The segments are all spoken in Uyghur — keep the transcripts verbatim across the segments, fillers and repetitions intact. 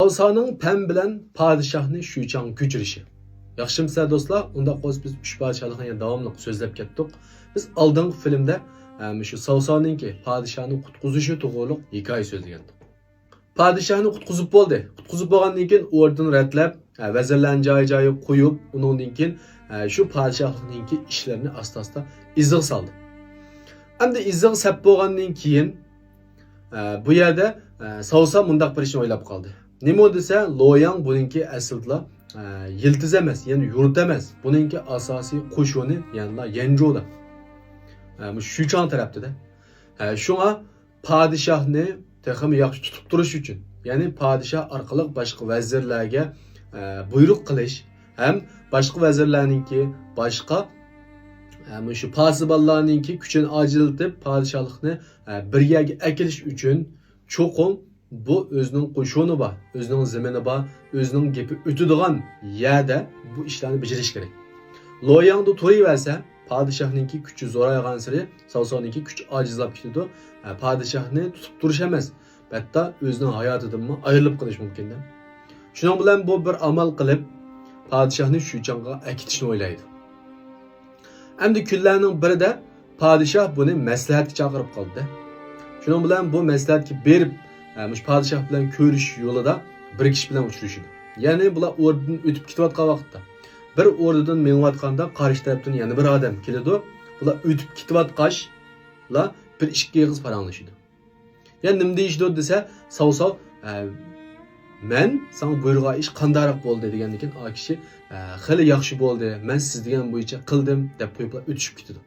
ساۋساۋنىڭ پەن بىلەن پادىشاھنى شۈيچاڭغا كۆچۈرۈشى. ياخشىمۇسىلەر دوستلار؟ ئۇنداق بولسا بىز ئۈچ پادىشاھلىقنى يەنە داۋاملىق سۆزلەپ كەتتۇق. بىز ئالدىنقى فىلىمدە، ئە، مۇشۇ ساۋساۋنىڭكى پادىشاھنى قۇتقۇزۇشى توغرۇلۇق ھېكايە سۆزلىگەنتۇق. پادىشاھنى قۇتقۇزۇپ بولدى. قۇتقۇزۇپ بولغاندىن كېيىن ئوردىنى رەتلەپ، ئە، ۋەزىرلەرنى جايى-جايىغا قويۇپ، ئۇنىڭدىن كېيىن، ئە، شۇ پادىشاھلىقنىڭكى ئىشلىرىنى ئاستا-ئاستا ئىزىغا سالدى. ئەمدى ئىزىغا سەپ بولغاندىن كېيىن، ئە، بۇ يەردە، ئە، ساۋساۋ مۇنداق بىر ئىشنى ئويلاپ قالدى. نېمە دېسە، لوياڭ بۇنىڭكى ئەسلىدىلا، ئە، يىلتىز ئەمەس، يەنى يۇرت ئەمەس. بۇنىڭكى ئاساسىي قوشۇنى يەنىلا يەنجۇدا. ئە، مۇشۇ شۈيچاڭ تەرەپتىدە. ئە، شۇڭا پادىشاھنى تېخىمۇ ياخشى تۇتۇپ تۇرۇش ئۈچۈن، يەنى پادىشاھ ئارقىلىق باشقا ۋەزىرلەرگە، ئە، بۇيرۇق قىلىش ھەم باشقا ۋەزىرلەرنىڭكى، باشقا، ئە، مۇشۇ پاسىبانلارنىڭكى كۈچىنى ئاجىزلىتىپ، پادىشاھلىقنى، ئە، بىر يەرگە ئەكېلىش ئۈچۈن چوقۇم بۇ ئۆزىنىڭ قوشۇنى بار، ئۆزىنىڭ زېمىنى بار، ئۆزىنىڭ گېپى ئۆتىدىغان يەردە بۇ ئىشلارنى بېجىرىش كېرەك. لوياڭدا تۇرۇۋەرسە، پادىشاھنىڭكى كۈچى زورايغانسېرى ساۋساۋنىڭكى كۈچى ئاجىزلاپ كېتىدۇ. ھە، پادىشاھنى تۇتۇپ تۇرۇش ئەمەس، ھەتتا ئۆزىنىڭ ھاياتىدىنمۇ ئايرىلىپ قېلىش مۇمكىن. شۇنىڭ بىلەن بۇ بىر ئامال قىلىپ، پادىشاھنى شۈيچاڭغا ئەكېتىشنى ئويلايدۇ. ئەمدى كۈنلەرنىڭ بىرىدە پادىشاھ بۇنى مەسلىھەتكە چاقىرىپ قالدى. شۇنىڭ بىلەن بۇ مەسلىھەتكە بېرىپ، ئە، مۇشۇ پادىشاھ بىلەن كۆرۈشۈش يولىدا بىر كىشى بىلەن ئۇچرىشىدۇ. يەنى بۇلار ئوردىدىن ئۆتۈپ كېتىۋاتقان ۋاقىتتا، بىر ئوردىدىن مېڭىۋاتقاندا قارشى تەرەپتىن يەنە بىر ئادەم كېلىدۇ. بۇلار ئۆتۈپ كېتىۋاتقاچلا بىر ئىككى ئېغىز پاراڭلىشىدۇ. يا نېمە دېيىشىدۇ دېسە، ساۋساۋ، ئە، مەن ساڭا بۇيرۇغان ئىش قانداقراق بولدى دېگەندىن كېيىن، ئا كىشى، ئە، خېلى ياخشى بولدى، مەن سىز دېگەن بويىچە قىلدىم دەپ قويۇپلا ئۆتۈشۈپ كېتىدۇ.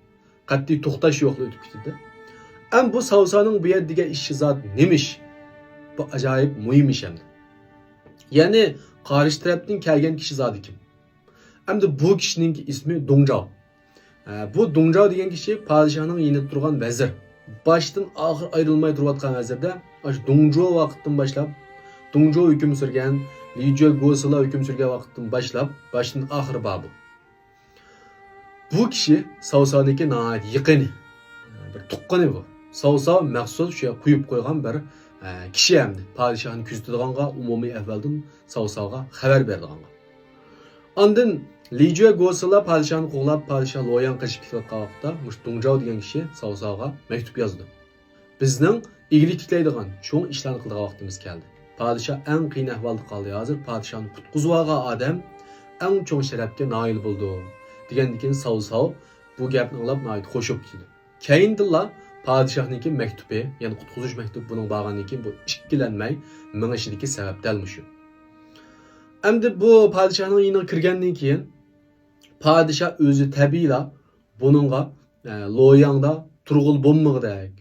قەتئىي توختاش يوقلا ئۆتۈپ كېتىدۇ. ئەم بۇ ساۋساۋنىڭ بۇ يەردە دېگەن ئىشى زادى نېمە ئىش؟ بۇ ئاجايىپ مۇھىم ئىش ئەمدى. يەنى قارشى تەرەپتىن كەلگەن كىشى زادى كىم؟ ئەمدى بۇ كىشىنىڭكى ئىسمى دۇڭجاۋ. ئە، بۇ دۇڭجاۋ دېگەن كىشى پادىشاھنىڭ يېنىدا تۇرغان ۋەزىر. باشتىن ئاخىر ئايرىلماي تۇرۇۋاتقان ۋەزىردە، ئاشۇ دۇڭجۇ ۋاقىتتىن باشلاپ، دۇڭجۇ ھۆكۈم سۈرگەن، لىجۈە گوسىلا ھۆكۈم سۈرگەن ۋاقىتتىن باشلاپ، باشتىن ئاخىر بار بۇ. بۇ كىشى ساۋساۋنىڭكى ناھايىتى يېقىنى، بىر تۇغقىنى بۇ. ساۋساۋ مەخسۇس شۇ يەرگە قويۇپ قويغان بىر، ئە، كىشى ئەمدى. پادىشاھنى كۆزىتىدىغانغا، ئومۇمىي ئەھۋالدىن ساۋساۋغا خەۋەر بېرىدىغانغا. ئاندىن لىجۈە گوسىلا پادىشاھنى قوغلاپ، پادىشاھ لوياڭ قېچىپ كېتىۋاتقان ۋاقىتتا، مۇشۇ دۇڭجاۋ دېگەن كىشى ساۋساۋغا مەكتۇپ يازىدۇ. بىزنىڭ ئىگىلىك تىكلەيدىغان، چوڭ ئىشلارنى قىلىدىغان ۋاقتىمىز كەلدى. پادىشاھ ئەڭ قىيىن ئەھۋالدا قالدى. ھازىر پادىشاھنى قۇتقۇزۇۋالغان ئادەم ئەڭ چوڭ شەرەپكە نائىل بولىدۇ، دېگەندىن كېيىن ساۋساۋ بۇ گەپنى ئاڭلاپ ناھايىتى خوش بولۇپ كېتىدۇ. كەينىدىنلا پادىشاھنىڭكى مەكتۇپى، يەنى قۇتقۇزۇش مەكتۇپى بۇنىڭغا بارغاندىن كېيىن بۇ ئىككىلەنمەي مېڭىشىدىكى سەۋەب دەل مۇشۇ. ئەمدى بۇ پادىشاھنىڭ يېنىغا كىرگەندىن كېيىن پادىشاھ ئۆزى تەبىئىيلا بۇنىڭغا، ئە، لوياڭدا تۇرغىلى بولمىغۇدەك.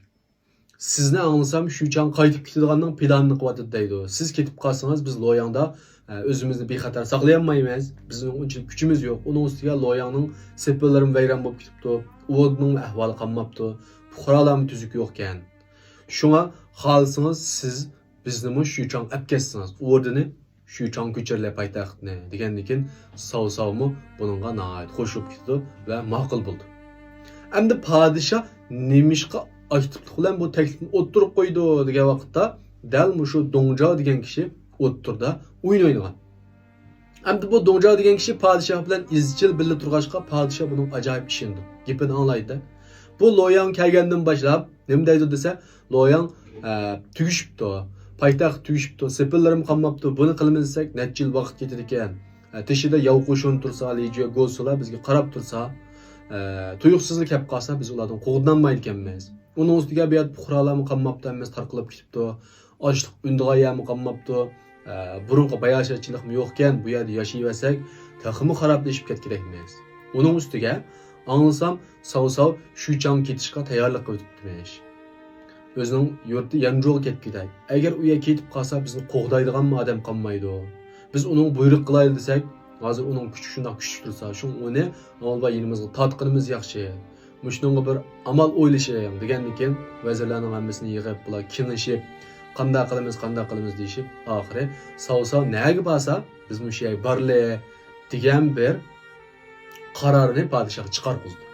سىزنى ئاڭلىسام، شۈيچاڭ قايتىپ كېتىدىغاننىڭ پىلانىنى قىلىۋاتىدۇ دەيدۇ. سىز كېتىپ قالسىڭىز، بىز لوياڭدا، ئە، ئۆزىمىزنى بىخەتەر ساقلىيالمايمىز. بىزنىڭ ئۇنچىلىك كۈچىمىز يوق. ئۇنىڭ ئۈستىگە لوياڭنىڭ سېپىللىرىمۇ ۋەيران بولۇپ كېتىپتۇ. ئوردىنىڭمۇ ئەھۋالى قالماپتۇ. پۇقرالارمۇ تۈزۈك يوقكەن. شۇڭا خالىسىڭىز، سىز بىزنىمۇ شۈيچاڭ ئەپ كەتسىڭىز، ئوردىنى شۈيچاڭ كۆچۈرەيلى پايتەختنى، دېگەندىن كېيىن ساۋساۋمۇ بۇنىڭغا ناھايىتى خوش بولۇپ كېتىدۇ ۋە ماقۇل بولىدۇ. ئەمدى پادىشاھ نېمىشقا ئاكتىپلىق بىلەن بۇ تەكلىپنى ئوتتۇرىغا قويىدۇ دېگەن ۋاقىتتا، دەل مۇشۇ دۇڭجاۋ دېگەن كىشى ئوتتۇرىدا ئويۇن ئوينىغان. ئەمدى بۇ دۇڭجاۋ دېگەن كىشى پادىشاھ بىلەن ئىزچىل بىللە تۇرغاچقا، پادىشاھ بۇنىڭغا ئاجايىپ ئىشىنىدۇ. گېپىنى ئاڭلايدۇ. بۇ لوياڭ كەلگەندىن باشلاپ نېمە دەيدۇ دېسە، لوياڭ، ئە، تۈگىشىپتۇ. پايتەخت تۈگىشىپتۇ. سېپىللىرىم قالماپتۇ. بۇنى قىلىمىز دېسەك، نەچچە يىل ۋاقىت كېتىدىكەن. ئە، تېشىدا ياۋ قوشۇن تۇرسا، لىجۈە گوسىلا بىزگە قاراپ تۇرسا، ئە، تۇيۇقسىزلا كەپ قالسا، بىز ئۇلاردىن قوغدىنالمايدىكەنمىز. ئۇنىڭ ئۈستىگە بۇ يەردە پۇقرالارمۇ قالماپتۇ، ھەممىسى تارقىلىپ كېتىپتۇ. ئاشلىق ئۈنىدىغان يەرمۇ قالماپتۇ. ئە، بۇرۇنقى باياشاتچىلىقمۇ يوقكەن، بۇ يەردە ياشىيىۋەرسەك، تېخىمۇ خارابلىشىپ كەتكۈدەكمىز. ئۇنىڭ ئۈستىگە، ئاڭلىسام، ساۋساۋ شۈيچاڭغا كېتىشقا تەييارلىق قىلىۋېتىپتىمىش. ئۆزىنىڭ يۇرتى يەنجۇغا كەتكۈدەك. ئەگەر ئۇ يەرگە كېتىپ قالسا، بىزنى قوغدايدىغانمۇ ئادەم قالمايدۇ. بىز ئۇنىڭغا بۇيرۇق قىلايلى دېسەك، ھازىر ئۇنىڭ كۈچى شۇنداق كۈچلۈك تۇرسا، شۇڭا ئۇنى ئاۋۋال يېنىمىزغا تارتقىنىمىز ياخشى. مۇشۇنىڭغا بىر ئامال ئويلىشىڭ، دېگەندىن كېيىن، ۋەزىرلەرنىڭ ھەممىسىنى يىغىپ، بۇلار كېڭىشىپ، قانداق قىلىمىز، قانداق قىلىمىز دېيىشىپ، ئاخىرى ساۋساۋ نەگە بارسا، بىز مۇشۇ يەرگە بارلى، دېگەن بىر قارارنى پادىشاھقا چىقارغۇزدى.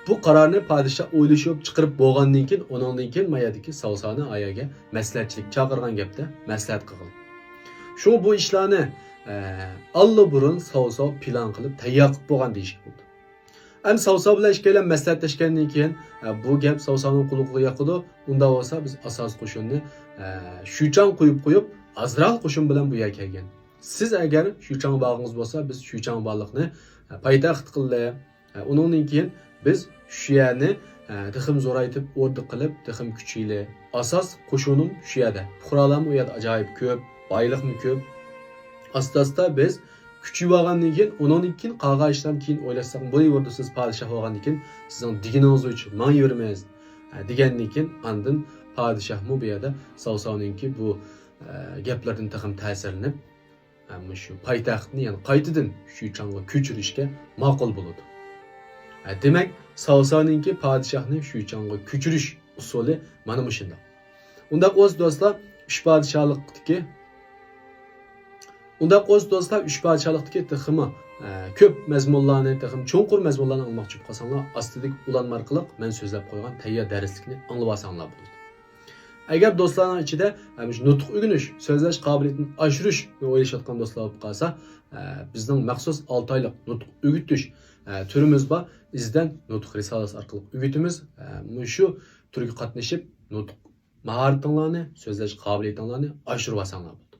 بۇ قارارنى پادىشاھ ئويلىشىپ چىقىرىپ بولغاندىن كېيىن، ئۇنىڭدىن كېيىن ما يەردىكى ساۋساۋنى ئا يەرگە مەسلىھەتچىلىك چاقىرغان گەپتە مەسلىھەت قىلغىلى. شۇڭا بۇ ئىشلارنى، ئە، ئاللىبۇرۇن ساۋساۋ پىلان قىلىپ تەييار قىلىپ بولغان دېيىشكە بولىدۇ. ئەمدى ساۋساۋ بىلەن ئىككىيلەن مەسلىھەتلەشكەندىن كېيىن، ئە، بۇ گەپ ساۋساۋنىڭ قۇلىقىغا ياقىدۇ. ئۇنداق بولسا بىز ئاساسىي قوشۇننى، ئە، شۈيچاڭ قويۇپ قويۇپ، ئازراق قوشۇن بىلەن بۇ يەرگە كەلگەن. سىز ئەگەر شۈيچاڭ بارغىڭىز بولسا، بىز شۈيچاڭ بارلىقنى، ئە، پايتەخت قىلدى. ئۇنىڭدىن كېيىن بىز شۇ يەرنى، ئە، تېخىمۇ زورايتىپ، ئوردا قىلىپ، تېخىمۇ كۈچىيلى. ئاساس قوشۇنۇم شۇ يەردە. پۇقرالارمۇ ئۇ يەردە ئاجايىپ كۆپ، بايلىقمۇ كۆپ. ئاستا-ئاستا بىز كۈچىيىۋالغاندىن كېيىن، ئۇنىڭدىن كېيىن قالغان ئىشلارنى كېيىن ئويلاشساق بولۇۋېرىدۇ. سىز پادىشاھ بولغاندىن كېيىن سىزنىڭ دېگىنىڭىزنى ئۇچۇپ ماڭىۋېرىمىز، ئە، دېگەندىن كېيىن ئاندىن پادىشاھمۇ بۇ يەردە ساۋساۋنىڭكى بۇ، ئە، گەپلىرىدىن تېخىمۇ تەسىرلىنىپ، مۇشۇ پايتەختنى يەنە قايتىدىن شۈيچاڭغا كۆچۈرۈشكە ماقۇل بولىدۇ. دېمەك، ساۋساۋنىڭكى پادىشاھنى شۈيچاڭغا كۆچۈرۈش ئۇسۇلى مانا مۇشۇنداق. ئۇنداق بولسا دوستلار، ئۈچ پادىشاھلىقتىكى، ئۇنداق بولسا دوستلار، ئۈچ پادىشاھلىقتىكى تېخىمۇ، ئە، كۆپ مەزمۇنلارنى، تېخىمۇ چوڭقۇر مەزمۇنلارنى ئاڭلىماقچى بولۇپ قالساڭلار، ئاستىدىكى ئۇلانما ئارقىلىق مەن سۆزلەپ قويغان تەييار دەرسلىكنى ئاڭلىۋالساڭلار بولىدۇ. ئەگەر دوستلارنىڭ ئىچىدە، ئە، مۇشۇ نۇتۇق ئۆگىنىش، سۆزلەش قابىلىيىتىنى ئاشۇرۇشنى ئويلىشىۋاتقان دوستلار بولۇپ قالسا، ئە، بىزنىڭ مەخسۇس ئالتە ئايلىق نۇتۇق ئۆگىتىش، ئە، تۈرىمىز بار. ئىزدەن نۇتۇق رىسالىسى ئارقىلىق ئۆگىتىمىز. ئە، مۇشۇ تۈرگە قاتنىشىپ، نۇتۇق ماھارىتىڭلارنى، سۆزلەش قابىلىيىتىڭلارنى ئاشۇرۇۋالساڭلار بولىدۇ.